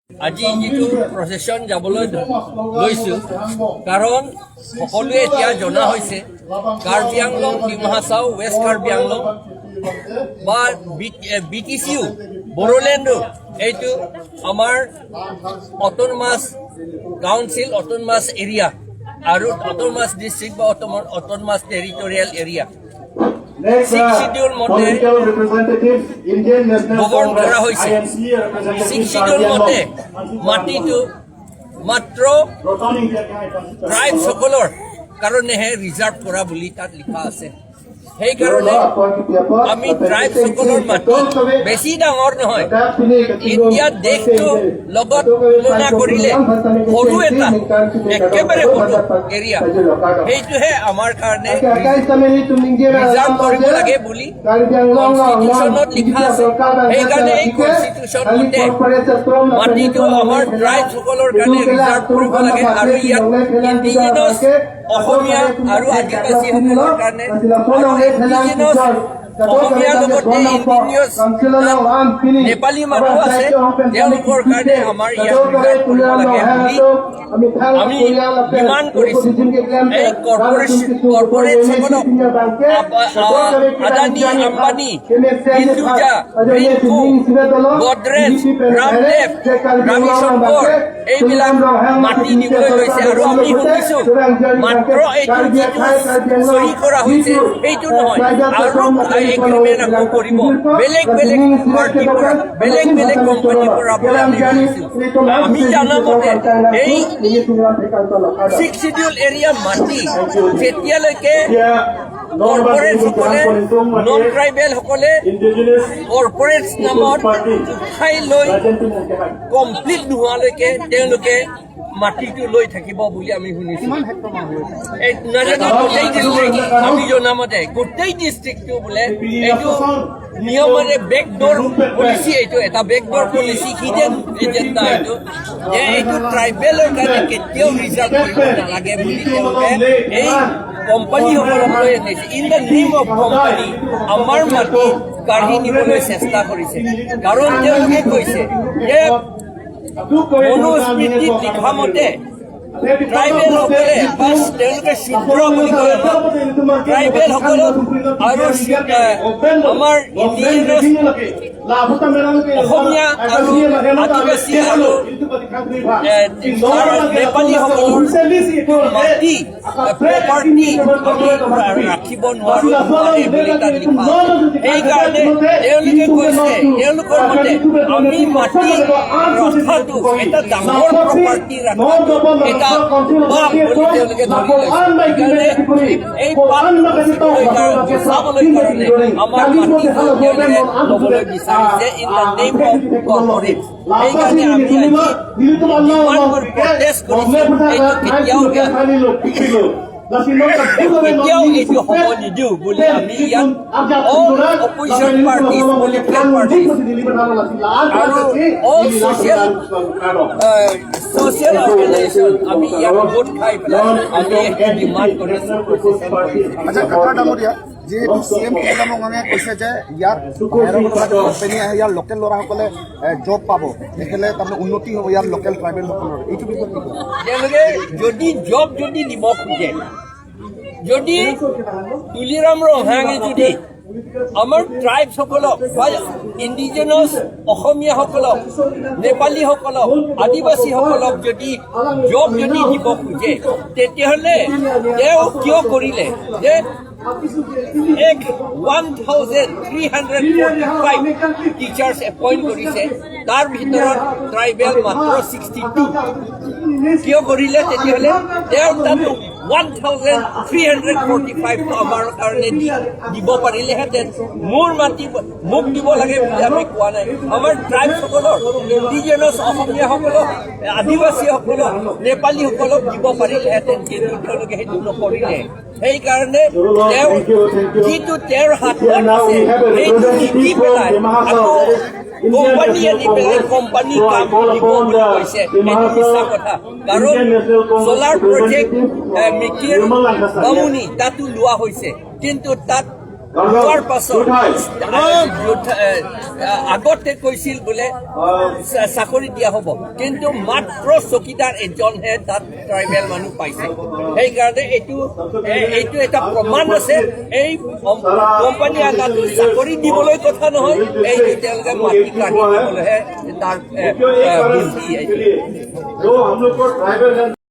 আজি যিটো প্ৰচেছন যাবলৈ লৈছোঁ, কাৰণ সকলোৱে এতিয়া জনা হৈছে, কাৰ্বি আংলং, ডিমা হাছাও, ৱেষ্ট কাৰ্বি আংলং বা বি টি চিও, বড়োলেণ্ডো এইটো আমাৰ অট'নমাছ কাউন্সিল, অট'নমাছ এৰিয়া আৰু অট'নমাছ ডিষ্ট্ৰিক্ট বা autonomous territorial area. Next, Six schedule মতে political representative, Indian National govern Congress, কৰা হৈছে। INC representative, six schedule মতে মাটিটো মাত্ৰ ট্ৰাইবসকলৰ কাৰণেহে ৰিজাৰ্ভ কৰা বুলি তাত লিখা আছে। সেইকাৰণে আমি ট্ৰাইবসকলৰ মাটি বেছি ডাঙৰ নহয়, ইণ্ডিয়া দেশটো লগত তুলনা কৰিলে সৰু এটা, একেবাৰে সৰু এৰিয়া। সেইটোহে আমাৰ কাৰণে ৰিজাৰ্ভ কৰিব লাগে বুলি কনষ্টিটিউশ্যনত লিখা আছে। সেইকাৰণে এই কনষ্টিটিউশ্যন মতে মাটিটো আমাৰ ট্ৰাইবসকলৰ কাৰণে ৰিজাৰ্ভ কৰিব লাগে আৰু ইয়াত ইণ্ডিজিনাছ অসমীয়া আৰু আদিবাসীসকলৰ কাৰণে আৰু ইণ্ডিজিনাছ অসমীয়াৰ লগতে ইণ্ডিজিনাছ নেপালী মানুহ আছে, তেওঁলোকৰ কাৰণে আমাৰ ইয়াত ৰিজাৰ্ভ কৰিব লাগে বুলি আমি ডিমাণ্ড কৰিছোঁ। এই কৰ্পৰেটসকলক, আদানী, আম্বানী, হিন্দুজা, ৰিংকু, গডৰেজ, ৰামদেৱ, ৰবিশংকৰ, এইবিলাক মাটি দিবলৈ লৈছে। আৰু আমি শুনিছোঁ, মাত্ৰ এইটো যিটো চহী কৰা হৈছে সেইটো নহয়, আৰু এগ্ৰিমেণ্ট আকৌ কৰিব বেলেগ বেলেগ পাৰ্টিৰ পৰা, বেলেগ বেলেগ কোম্পানীৰ পৰা বুলি আমি শুনিছোঁ। আমি জনা মতে এই ছিক্স চিডিউল এৰিয়া মাটি যেতিয়ালৈকে কৰ্পৰেটসকলে, নন ট্ৰাইবেলসকলে কৰ্পৰেট নামত উঠাই লৈ কমপ্লিট নোহোৱালৈকে তেওঁলোকে মাটিটো লৈ থাকিব বুলি আমি শুনিছো। এই নাজানো, গোটেই ডিষ্ট্ৰিক্ট, আমি জনামতে গোটেই ডিষ্ট্ৰিক্টটো বোলে এইটো নিয়মেৰে বেকডোৰ পলিচি, এইটো এটা বেকডোৰ পলিচি, হিডেন এজেণ্ডা এইটো যে এইটো ট্ৰাইবেলৰ কাৰণে কেতিয়াও ৰিজাৰ্ভ কৰিব নালাগে বুলি তেওঁলোকে এই কোম্পানীসকলক লৈ আনিছে। In the name of company আমাৰ মাটি কাঢ়ি নিবলৈ চেষ্টা কৰিছে। কাৰণ তেওঁলোকে কৈছে যে মনুস্মৃতিত লিখা মতে ট্ৰাইবেলসকলে বা তেওঁলোকে শূদ্ৰ বুলি কয়, ট্ৰাইবেলসকলক আৰু আমাৰ ইণ্ডিজিনাছ অসমীয়া আৰু আদিবাসী আৰু নেপালীসকলৰ মাটি, প্ৰপাৰ্টি আমি ৰাখিব নোৱাৰো, নোৱাৰে বুলি তাত লিখা আছে। সেইকাৰণে তেওঁলোকে কৈছে, তেওঁলোকৰ মতে আমি মাটি ৰখাটো, এটা ডাঙৰ প্ৰপাৰ্টি ৰখাটো এটা পাপ বুলি তেওঁলোকে ধৰি লৈছে। সেইকাৰণে এই পাপটো গুচাবলৈ কাৰণে আমাৰ মাটিটো তেওঁলোকে ল'বলৈ বিচাৰিছে in the name of corporate। সেইকাৰণে আমি আজি ডিমাণ্ড কৰি প্ৰটেষ্ট কৰিছোঁ। এইটো কেতিয়াও এইটো হ'ব নিদিওঁ বুলি আমি ইয়াত all opposition parties, political parties আৰু অল ছ'চিয়েল অৰ্গেনাইজেশ্যন আমি ইয়াত গোট খাই পেলাই আমি এইটো ডিমাণ্ড কৰিছোঁ, প্ৰচেছন কৰিছোঁ। আচ্ছা কাকাৰ ডাঙৰীয়া, যিহেতু চি এম তুলিৰাম ৰংহাঙে কৈছে যে ইয়াত বাহিৰৰ কোনোবা কোম্পানী আহে, ইয়াৰ লোকেল ল'ৰাসকলে জব পাব, তেতিয়াহ'লে তাৰমানে উন্নতি হ'ব ইয়াৰ লোকেল ট্ৰাইবেলসকলৰ, এইটো বিষয়ত কি ক'ব? তেওঁলোকে যদি জব যদি দিব খোজে, যদি তুলিৰাম ৰংহাঙে যদি আমাৰ ট্ৰাইবসকলক বা ইণ্ডিজিনাছ অসমীয়াসকলক, নেপালীসকলক, আদিবাসীসকলক যদি জব যদি দিব খোজে, তেতিয়াহ'লে তেওঁ কিয় কৰিলে যে এক 1345 teachers appoint কৰিছে, তাৰ ভিতৰত ট্ৰাইবেল মাত্ৰ 62 কিয় কৰিলে? তেতিয়াহ'লে তেওঁ তাত 1345 আমাৰ কাৰণে দিব পাৰিলেহেঁতেন। মোৰ মাটি মোক দিব লাগে বুলি আমি কোৱা নাই। আমাৰ ট্ৰাইবসকলৰ, ইণ্ডিজিনাছ অসমীয়াসকলক, আদিবাসীসকলক, নেপালীসকলক দিব পাৰিলেহেঁতেন, কিন্তু তেওঁলোকে সেইটো নকৰিলে। সেইকাৰণে তেওঁ যিটো তেওঁৰ হাতত আছে সেইটো নিদি পেলাই আকৌ কোম্পানী আনি পেলাই কোম্পানী কাম দিব বুলি কৈছে, সেইটো মিছা কথা। কাৰণ চ'লাৰ প্ৰজেক্ট মিকিৰ বামুণী তাতো লোৱা হৈছে, কিন্তু তাত লোৱাৰ পাছত আগতে কৈছিল বোলে চাকৰি দিয়া হ'ব, কিন্তু মাত্ৰ চকীদাৰ এজনহে তাত ট্ৰাইবেল মানুহ পাইছে। সেইকাৰণে এইটো এটা প্ৰমাণ আছে, এই কোম্পানী আনাটো চাকৰি দিবলৈ কথা নহয়, এইটো তেওঁলোকে মাটি কাঢ়ি দিবলৈহে তাৰ क्यों एक कारण বুদ্ধি এইটো। के लिए जो हम लोग को ट्राइबल।